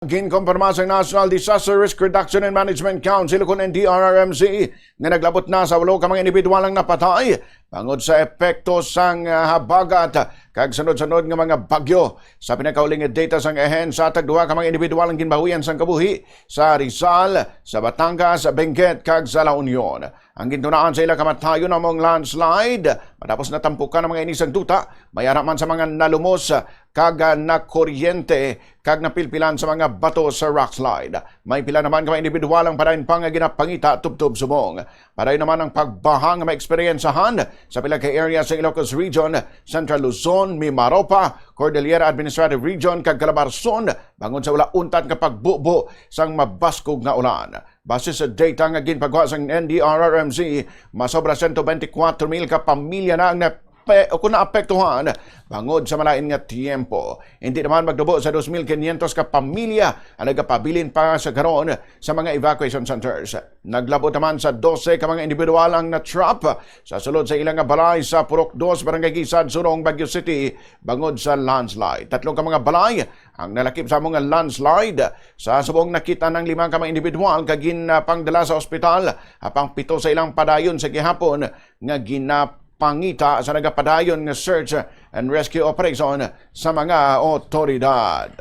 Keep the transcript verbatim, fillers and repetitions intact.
Ginkumpirma sang National Disaster Risk Reduction and Management Council, kun N D R R M C, nga naglabot na sa walo ka mga individual ang napatay bangod sa epekto sang, ah, habagat kag sunod-sunod nga mga bagyo. Sa pinakauli nga data sang ahensya, tagduha ka mga individual ang ginbawian sang kabuhi sa Rizal, sa Batangas, Benguet, kag sa La Union. Ang gintunaan sa ila kamatayon amo ang landslide, matapos natampukan ang mga ini sang duta, may ara man sa mga nalumos kag, ah, nakuryente kag napilpilan sa mga bato sa rockslide. May pila naman ka mga individual ang padayon pa nga ginapangita tubtob subong. Padayon naman ang pagbaha nga maeksperiyensahan sa pila ka area sa Ilocos Region, Central Luzon, Mimaropa, Cordillera Administrative Region, kag Calabarzon, bangod sa wala untat nga pagbubo sang mabaskog nga ulan. Base sa data nga ginpagwa sang N D R R M C, masobra sento benti kwatro mil ka pamilya na ang nape-, o kung naapektuhan bangod sa malain nga tiyempo. Hindi naman magdubo sa dos mil kinyentos ka pamilya ang nagapabilin pa sa karon sa mga evacuation centers. Naglabot naman sa dose ka mga individual ang na-trap sa sulod sa ilang nga balay sa Purok Dos, Barangay Gisad, Surong, Baguio City, bangod sa landslide. Tatlo ka mga balay ang nalakip sa amo nga landslide. Sa subong, nakita ang lima ka mga individual kag ginpangdala sa ospital, apang pito sa ilang padayon sa gihapon nga ginapangita sa nagapadayon nga search and rescue operation sa mga otoridad.